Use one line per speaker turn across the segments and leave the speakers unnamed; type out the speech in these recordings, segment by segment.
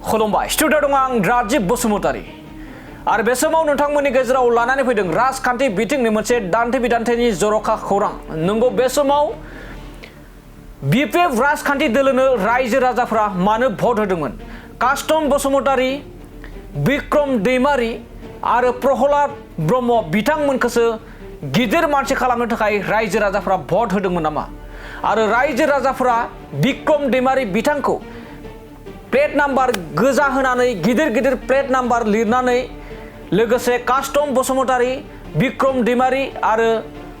खुलुमबाय स्टुडिअ दं आं राजिब बसुमतारी आरो बे समाव नोंथांमोननि गेजेराव लानानै फैदों राजखान्थि बिथिंनि मोनसे दान्थे बिदान्थेनि जर'खा खौरां। नंगौ, बे समाव बिपिएफ राजखान्थि दोलोनो रायजो राजाफ्रा मानो भट होदोंमोन? कास्टम बसुमतारी, बिक्रम दैमारी आरो प्रहलाद ब्रह्म बिथांमोनखौसो गिदिर मानसि खालामनो थाखाय रायजो राजाफ्रा भट होदोंमोन नामा? आरो रायजो राजाफ्रा बिक्रम दैमारी बिथांखौ प्लेट नाम्बार गोजा होनानै गिदिर गिदिर प्लेट नाम्बार लिरनानै लोगोसे कास्टम बसुमतारी, बिक्रम दैमारी आरो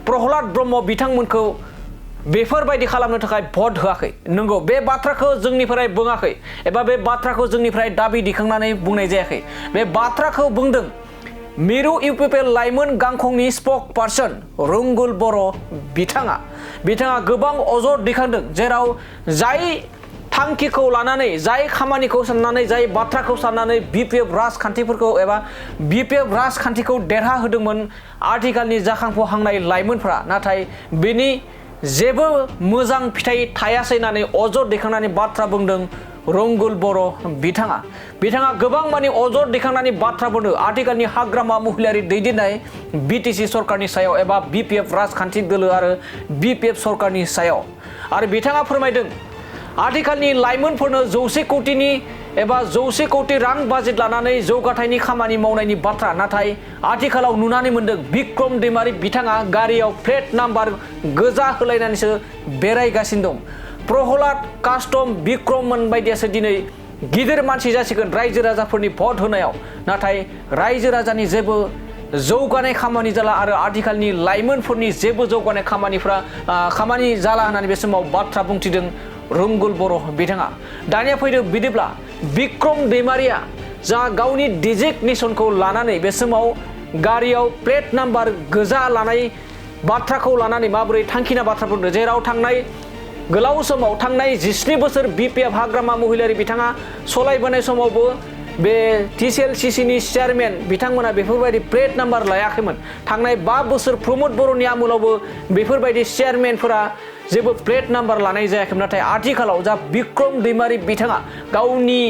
प्रहलाद ब्रह्म बिथांमोनखौ बेफोरबायदि खालामनो थाखाय भट होआखै। नंगौ, बे बाथ्राखौ जोंनिफ्राय बुङाखै एबा बे बाथ्राखौ जोंनिफ्राय दाबि दिखांनानै बुंनाय जायाखै। बे बाथ्राखौ बुंदों मिरु इउपिपिएल लाइमोन गांखंनि स्पक पार्सन रुंगुल बर' बिथाङा गोबां अजद दैखांदों, जेराव जाय थांखिखौ लानानै, जाय खामानिखौ साननानै, जाय बाथ्राखौ साननानै बिपिएफ राजखान्थिफोरखौ एबा बिपिएफ राजखान्थिखौ देरहा होदोंमोन आथिखालनि जाखांफुहांनाय लाइमोनफ्रा, नाथाय बेनि जेबो मोजां फिथाइ थायासै होननानै अजद दैखांनानै बाथ्रा बुंदों रुंगुल बर' बिथाङा गोबां मानि अजद दैखांनानै बाथ्रा बुंदों आथिखालनि हाग्रामा महिलारि दैदेननाय बिटिसि सरकारनि सायाव एबा बिपिएफ राजखान्थि दोलो आरो बिपिएफ सरकारनि सायाव। आरो बिथाङा फोरमायदों आथिखालनि लाइमोनफोरनो 100 कोटिनि एबा 100 कोटि रां बाजेट लानानै जौगाथायनि खामानि मावनायनि बाथ्रा, नाथाय आथिखालाव नुनानै मोनदों बिक्रम दैमारी बिथाङा गारियाव प्लेट नाम्बार गोजा होलायनानैसो बेरायगासिनो दं। प्रहलाद, कास्टम, बिक्रममोन बायदियासो दिनै गिदिर मानसि जासिगोन रायजो राजाफोरनि भट होनायाव, नाथाय रायजो राजानि जेबो जौगानाय खामानि जाला आरो आथिखालनि लाइमोनफोरनि जेबो जौगानाय खामानि जाला होननानै बे समाव बाथ्रा बुंथिदों रुंगुल बर' बिथाङा। दानिया फैदो बिदिब्ला बिक्रम दैमारिया जा गावनि डिजिगनेसनखौ लानानै बे समाव गारियाव प्लेट नाम्बार गोजा लानाय बाथ्राखौ लानानै माबोरै थांखिना बाथ्रा बुंदों, जेराव थांनाय गोलाव समाव थांनाय 17 बोसोर बिपिएफ हाग्रामा महिलारि बिथाङा सलायबोनाय समावबो बे टिसिएलसिसिनि चेयारमेन बिथांमोना बेफोरबायदि प्लेट नाम्बार लायाखैमोन। थांनाय 5 बोसोर प्रमद बर'नि आमोलावबो बेफोरबायदि चेयारमेनफोरा जेबो प्लेट नाम्बार लानाय जायाखैमोन, नाथाय आथिखालाव जा बिक्रम दैमारी बिथाङा गावनि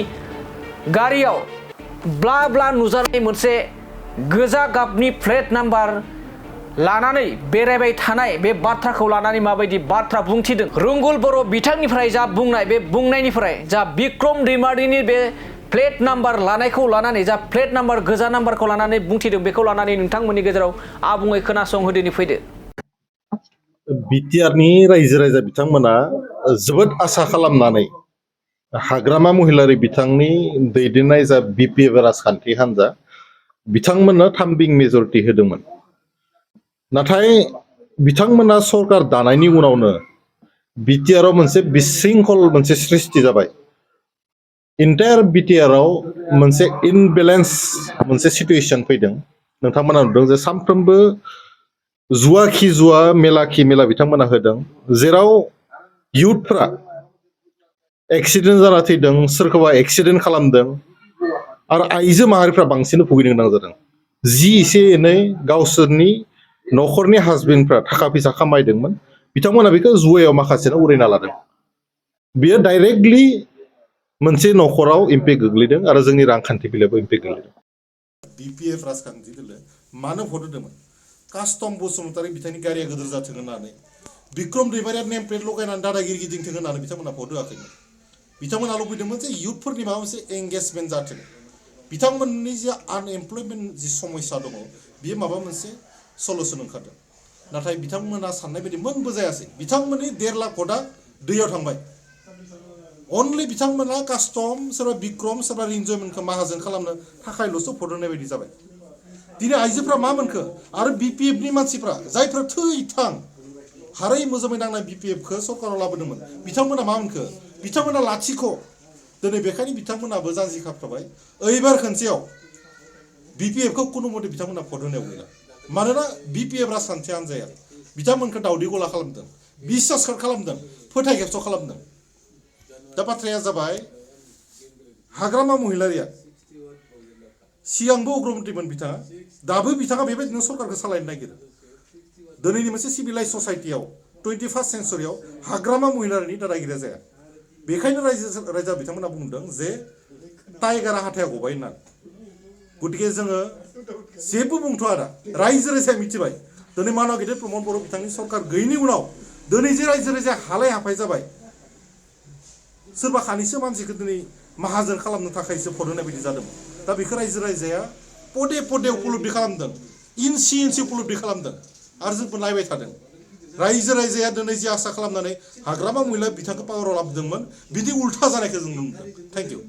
गारियाव ब्ला ब्ला नुजानाय मोनसे गोजा गाबनि प्लेट नाम्बार लानानै बेरायबाय थानाय बे बाथ्राखौ लानानै माबायदि बाथ्रा बुंथिदों रुंगुल बर' बिथांनिफ्राय जा बुंनाय, बे बुंनायनिफ्राय जा बिक्रम दैमारीनि बे प्लेट नाम्बार लानायखौ लानानै, जा प्लेट नाम्बार गोजा नाम्बारखौ लानानै बुंथिदों, बेखौ लानानै नोंथांमोननि गेजेराव आबुङै खोनासंहोदोनि फैदो।
बिटिआरनि रायजो राजा बिथांमोना जोबोद आसा खालामनानै हाग्रामा महिलारि बिथांनि दैदेननाय जा बिपिएफ राजखान्थि हान्जा बिथांमोननो थामबिं मेजरिटि होदोंमोन। नाथाय बिथांमोना सरकार दानायनि उनावनो बिटिआराव मोनसे बिशृंखल मोनसे सृष्टि जाबाय। इन्टायार बिटिआराव मोनसे इनबेलेन्स मोनसे सिटुएसन फैदों। नोंथांमोना नुदों जे सानफ्रोमबो जुवा खि जुवा, मेला खि मेला बिथांमोना होदों, जेराव इयुथफ्रा एक्सिडेन्ट जाना थैदों, सोरखौबा एक्सिडेन्ट खालामदों आरो आइजो माहारिफ्रा बांसिन भुगिनो गोनां जादों। जि एसे एनै गावसोरनि न'खरनि हासबेन्डफ्रा थाखा फैसा खामायदोंमोन, बिथांमोना बेखौ जुवायाव माखासेनो उरायना लादों। बेयो डाइरेक्टलि मोनसे न'खराव इम्पेक्ट गोग्लैदों आरो जोंनि रांखान्थि बेलायावबो इम्पेक्ट गोग्लैदों। बिपिएफ राजखान्थि दोलो मानो भट होदोंमोन? कास्टम बसुमतारी बिथांनि गारिया गिदिर जाथों होननानै, बिक्रम दैमारिया नेम प्लेट लगायनानै दादागिरि गिदिंथों होननानै बिथांमोना भट होआखैमोन। बिथांमोना लुबैदोंमोन जे इयुथफोरनि माबा मोनसे एंगेजमेन्ट जाथों, बिथांमोननि जे आनएमप्लयमेन्ट जि समस्या दङ बियो माबा मोनसे सलुसन ओंखारदों। नाथाय बिथांमोना साननाय बायदि मोनबो जायासै। बिथांमोननि 1.5 लाख भटआ दैयाव थांबाय। अनलि बिथांमोना कास्टम, सोरबा बिक्रम, सोरबा रिन्जयमोनखौ माहाजोन खालामनो थाखायल'सो भट होनाय बायदि जाबाय। दिनै आइजोफ्रा मा मोनखो आरो बिपिएफनि मानसिफ्रा जायफ्रा थै-थां हारै मोजोमै नांनाय बिपिएफखौ सरकाराव लाबोदोंमोन, बिथांमोना मा मोनखो? बिथांमोना लाथिख'। दिनै बेखायनो बिथांमोनाबो जानजि खाफ्राबाय। ओइबार खनसेयाव बिपिएफखौ खुनु मथे बिथांमोना भट होनायाव गैला। मानोना बिपिएफ राजखान्थि हान्जाया बिथांमोनखौ दावदै गला खालामदों, बिसास खालामदों, फोथाय खेबस' खालामदों। दा बाथ्राया जाबाय हाग्रामा महिलारिया सिगांबो उग्रमन्त्रिमोन बिथाङा, दाबो बिथाङा बेबायदिनो सरकारखौ सालायनो नागिरो। दिनैनि मोनसे सिभिलाइज ससाइटियाव 21st सेन्सुरियाव हाग्रामा महिलारिनि दादागिरिया जाया। बेखायनो रायजा बिथांमोना बुंदों जे
टाइगारा हाथाया गबाय होननानै गतिके जोङो जेबो बुंथ'आ दा रायजो राजाया मिथिबाय दिनै मानाव गेदेर प्रमद बर' बिथांनि सरकार गैयैनि उनाव दिनै जे रायजो राजाया हालाय हाफाय जाबाय सोरबा खानैसो मानसिखौ दिनै माहाजोन खालामनो थाखायसो भट होनाय बायदि जादों दा बेखौ रायजो राजाया पदे पदे उपलब्धि खालामदों इन्सि इन्सि उपलब्धि खालामदों आरो जोंबो नायबाय थादों रायजो राजाया दिनै जे आसा खालामनानै हाग्रामा महिला बिथांखौ पावाराव लाबोदोंमोन बिदि उल्था जानायखौ जों नुनो मोनदों थेंक इउ